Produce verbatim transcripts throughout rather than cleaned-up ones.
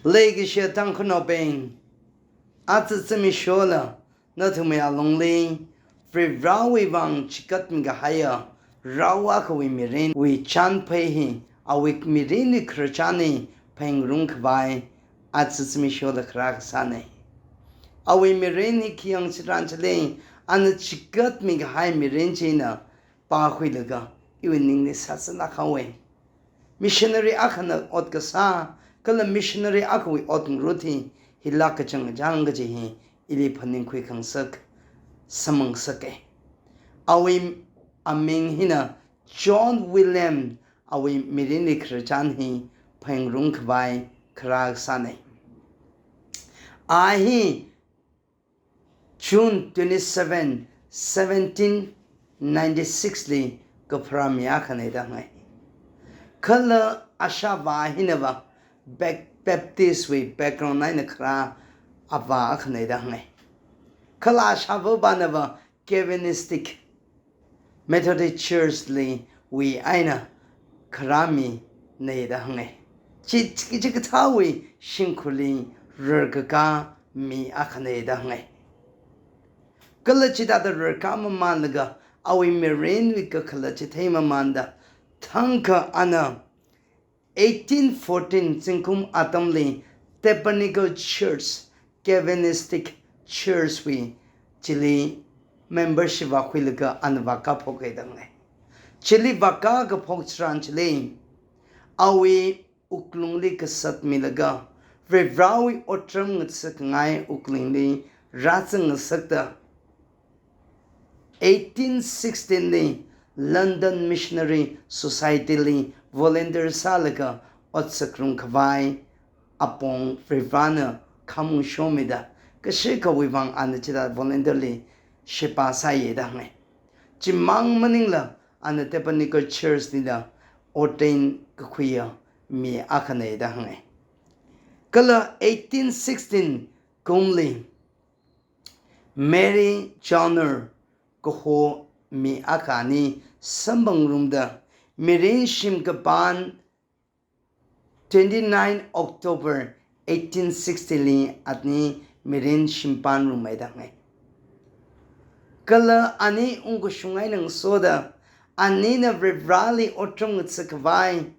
Leikashiya Tangkhulnaobing, aja zimikshola nathumwui alungli Varivarawui vang chigatmi kahaiya rao akhawui mirinwui chānphei hi, awui mirinwui khararchan hi phaningrumkhavai aja zimikshola kharā kasāna. Awui mirin hi khayang chitharan chili, ana chigatmi kahai mirin china pākhuilaga iwui ningli sāsālāk haowa. Missionary akhana ot kasā, kala missionary akhawui ot ngarut hi, hilāk kachangchang kaji hi ili phaningkhui khangasak, samphang ngasaka. Awui aming hina John William, awui mirinwui khararchan hi phaningrumkhavai kharā kasāna. A hi June twenty-seven, seventeen ninety-six li kapharā mi akhana da hānga. Kala ashāvā hinava Bap-, Baptist wui background eina kharā avā akhana da hānga. Kala ashāvāvānava Calvinistic Methodist Church li wui eina kharā mina da hānga. Chi, chi, chikathāwui shimkhurli rarkakā mi akhana da hānga. Kala chithāda rarkā mamanlaga awui mirinwui kakhalat chi theimamanda, thangkha ana eighteen fourteen zingkum atamli Tabernacle Church, Calvinistic Church wui chili membership vākhuilaga ana vākā phoka da hānga. Chili vākā kaphok chitharan chili, awui wuklungli kasat milaga, Varivarawui otram ngasakngai wuklungli rāzang ngasakta, eighteen sixteen li London Missionary Society li volunteer sālaga ot sāngarumkhavai apong Varivarana khamong shomida, kashi akhawui vang ana chithāda volunteer li sheba sāya da hānga. Chimang maningla ana Tabernacle Church lila ordain kakhuiya mi akhana da hānga. Kala eighteen sixteen kumli Mary Joyner kaho mi akha ani samphangrumda, mirin shimkapan twenty-nine October eighteen sixty li ani mirin shimpanruma da hānga. Kala ani ungkashung eina ngasoda, anina Varivarali otram ngasakkhavai,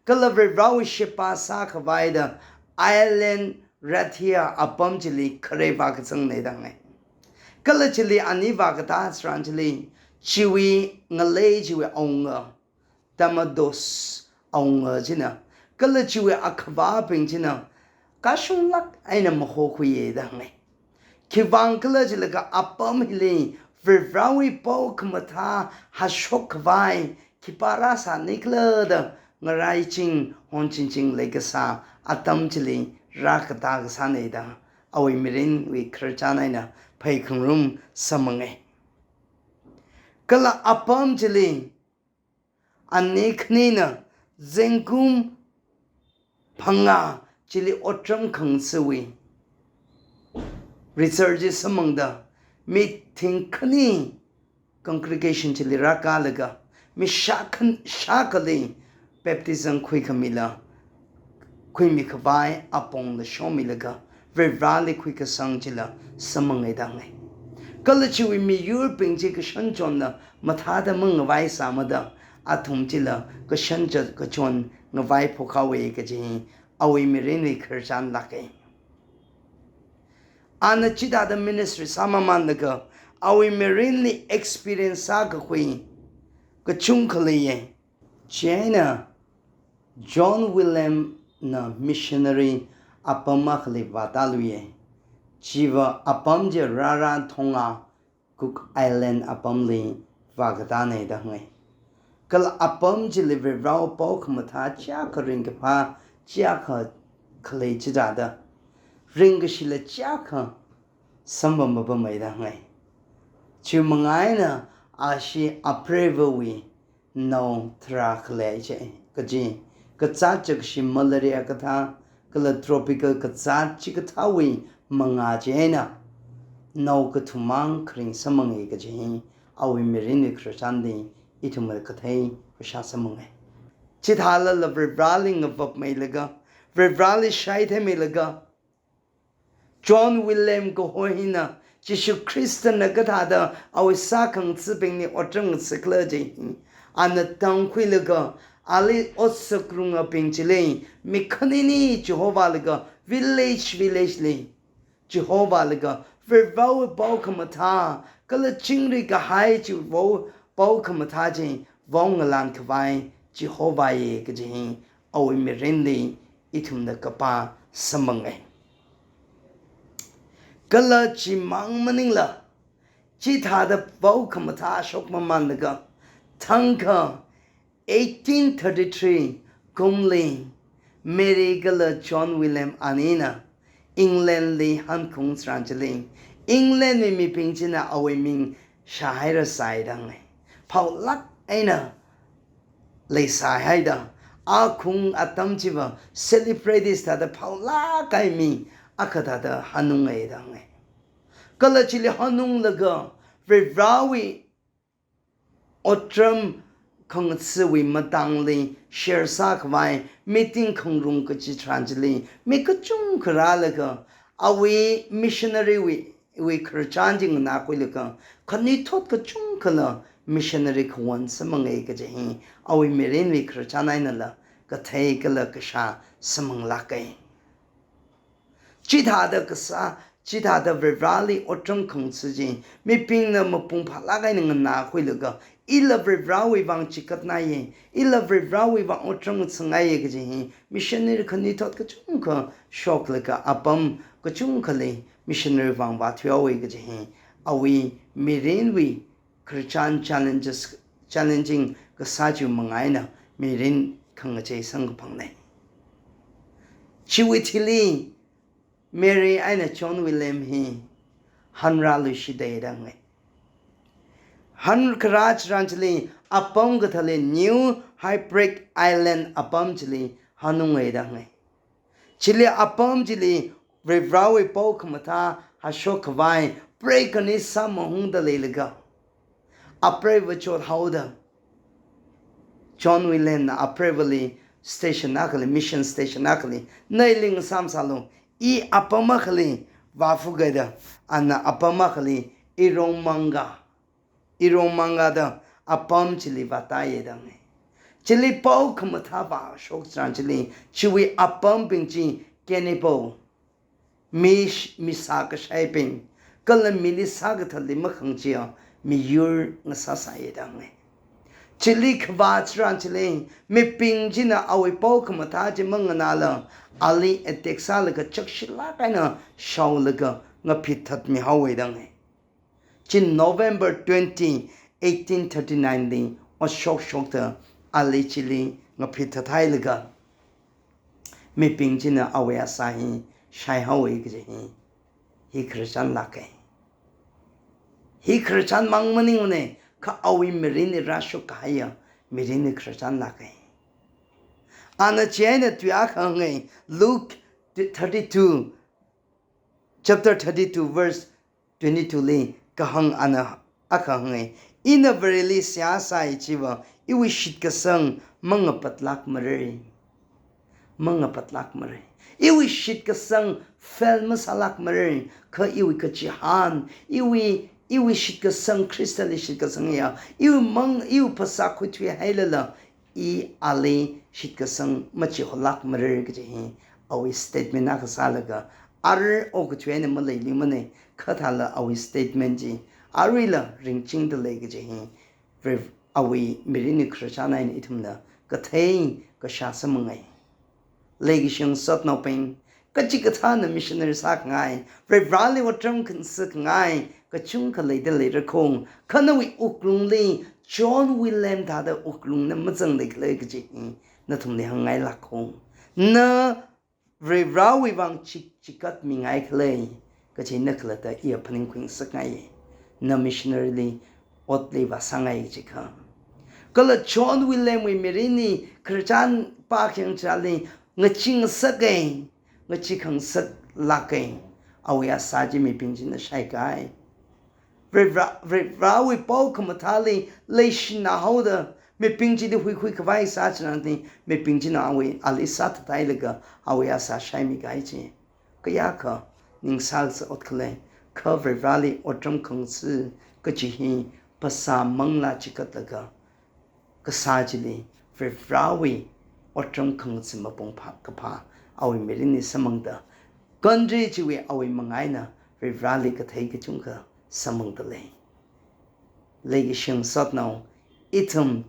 kala Varivarawui sheba sākhavai da Ireland Rathia apam chili khare vākazangna da hānga. Kala chili ani vākatā tharan chili, chiwui ngalei chiwui awunga, Tamados awunga china, kala chiwui akhavābing china kashunglāk eina mahokhuiya da hānga. Khiwuivang khala chilaga apam hili Varivarawui pao khamathā hāshokkhavai khipā rāsānikhala da ngaraiching honchingching leikasā atam chili rākatā kasāna da awui mirinwui khararchan eina phaningarum samphanga. Kala apam chili ani khanina zingkum phangā chili otram khangasawui research samphangda, mi thingkhani congregation chili rākālaga, mi shākhan-, shākhali baptism khuikhamila, khuimikhavai apongla shomilaga, Varivarali khuikasang chila samphanga da hānga. Kala chiwui miyurbing chi kashan chonna mathāda mangavai sāmada, athum chila kashan cha-, kachon ngavai phokhaowa kaji awui mirinwui khararchanlāka. Ana chithāda ministry sāmamanlaga awui mirinli experience sākakhui kachungkha leiya. Chieina John William na missionary apam akhali vātāluiya. Chiva apam chi Rarotonga, Cook Island apamli vākatāna da hānga. Kala apam chili Varivarāwui pao khamathā chiyākha ringkaphā chiyākha khalei chithāda, ringkashila chiyākha samphang mapama da hānga. Chiwui manga eina ashi apreivawui nao tharā khalei chi, kaji, kazāt chakashi malaria kathā, kala tropical kazāt chikathāwui manga chieina nao kathumang kharing samphanga kaji hi awui mirinwui khararchanli ithumna kathei kashā samphanga. Chithālala Varivarāli ngavapmeilaga, Varivarali shaitheimilaga, John William kaho hina, Jishu Khristana kathāda awui sākhangathabingli otram ngathakhala chi, ana tangkhuilaga, ali otsak runga bing chili, mi khanini chihovālaga, village, village li chihovālaga, Varivarawui pao khamathā, kala chingri kahai chi pao, pao khamathā chi, vāngalan khavai chihovāya kaji hi, awui mirinli ithumna kapā samphanga. Kala chimang maningla, chithāda pao khamathā shokmamanlaga, thangkha eighteen thirty-three kumli, Mary kala John William anina England li hankhung tharan chili, England wui mibing china awui ming shāhairasai dang. Phaolāk eina leisāhaida, akhung atam chiva celebrities thāda phaolāk kahai mi akha thāda hanungai dang. Kala chili hanunglaga, Varivarawui otram khangathawui matangli share sākhavai meeting khangarong kachi tharan chili, mi kachungkha rālaga, awui missionary wui, wui khararchan chi nganākhuilaga, khanuithot kachungkhala missionary khawon samphangai kaji hi, awui mirinwui khararchan einala kathei kala kashā samphanglāka. Chithāda kasā, chithāda Varivarali otram khangatha chi, mibingna mapung phālāk eina nganākhuilaga, ila Varivarawui vang chikatnaiya, ila Varivarawui vang otram ngathangaiya kaji hi, missionary khanuithot kachungkha shoklaga apam kachungkhali missionary vang vāthuihaowa kaji hi, awui mirinwui khararchan challenges, challenging kasā chiwui manga eina mirin khangachei samkaphangna. Chiwui thili Mary eina John William hi hanrāluishitda dang. Hankharā tharan chili apam kathāli New Hebrides Island apam chili hanungai dang. Chili apam chili Varivarawui pao khamathā hashokhavai preigahani sāmahungda leilaga, apreiva chothaoda, John William na apreivali station akhali, mission station akhali, nali ngasāmasālu, i apam akhali vāfuga da, ana apam akhali Eromanga, Eromanga da apam chili vātāya dang. Chili pao khamathā vāshok tharan chili, chiwui apambing chi cannibal, mi sh-, mi sākashaibing, kala mili sākathatli makhangachei miyur ngasāsāya dang. Chili khavā tharan chili, mibing china awui pao khamathā chi manganāla, ali attack sālaga chakshilāk eina shaolaga ngaphit thatmihaowa dang. Chi November twenty, eighteen thirty-nine li ot shokshokda ali chili ngaphit thathailaga, mibing china awui asā hi shaihaowa kaji hi, hi khararchanlāka. Hi khararchan mang maningmana, kha awui mirinli rāshok kahaiya mirinwui khararchanlāka. Ana chieina tui akha hānga, Luke thirty-two, chapter thirty-two, verse twenty-two li kahāng ana akha hānga, ina Vareli seihā sāi chiva iwui shitkasang mangapatlākmara. Mangapatlākmara. Iwui shitkasang fail masālākmara. Kha iwui kachihān, iwui, iwui shitkasang, Khristali shitkasang ya, iwui mang, iwui phasā khuithuihailala, i ali shitkasang machiholākmara kaji hi awui statement akha sālaga, arui okathui eina maleiluimana, kha thāla awui statement chi aruila ringchingda lei kaji hi, Rev-, awui mirinwui khararchan eina ithumna kathei kashā samphanga. Leikashi ngasotnaobing, kachikathāna missionary sākhangai, Varivarali otram khangathakhangai kachungkha leida leirako, kha nawui wuklungli John William thāda wuklungna mazangda khalei kaji hi nathumli hāngngailāko. Na Varivarawui vang chik, chikatmingai khalei kaji na khalatta iya phaningkhui ngasakngai. Na missionary li otli vāsāngai kaji kha. Kala John William wui mirinli khararchan pākhayang chili ngachee ngasaka, ngachee khangasaklāka. Awui asā chi mibing china shaikai. Varivara, Varivarawui pao khamathāli leishina haoda, Mibing chili huikhui khavai sā chinānti, mibing china awui ali sāthathailaga awui asā shaimi kahai chi. Kayākha ningsāsa ot khalei, kha Varivarali otram khangatha kaji hi phasā manglā chigatlaga kasā chili Varivarawui otram khangatha mapung phā kaphā awui mirinli samphangda, country chiwui awui mangā eina Varivarali kathei kachungkha samphangda lei. Leikashi ngasotnao, ithum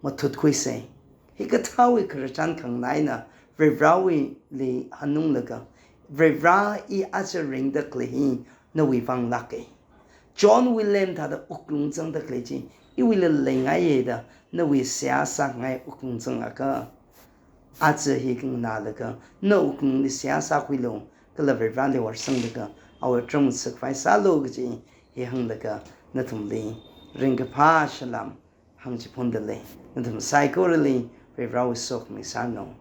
mathutkhuisa. Hikathāwui khararchan khanganā eina Varivarawuili hanunglaga, Varivara, i aja ringda khalei hi nawui vang lāka. John William thāda wuklung zangda khalei chi iwuili leingaiya da nawui seihā sāngai wuklung zangakha, aja hi khanganālaga na wuklungli seihā sākhuilu, kala Varivarali varsanglaga awui otram ngathakhavai sālu kaji hi hānglaga nathumli ringkaphā salam hāngchiphunda lei. Nathum saikorali Varivarawui sokhami sāranu.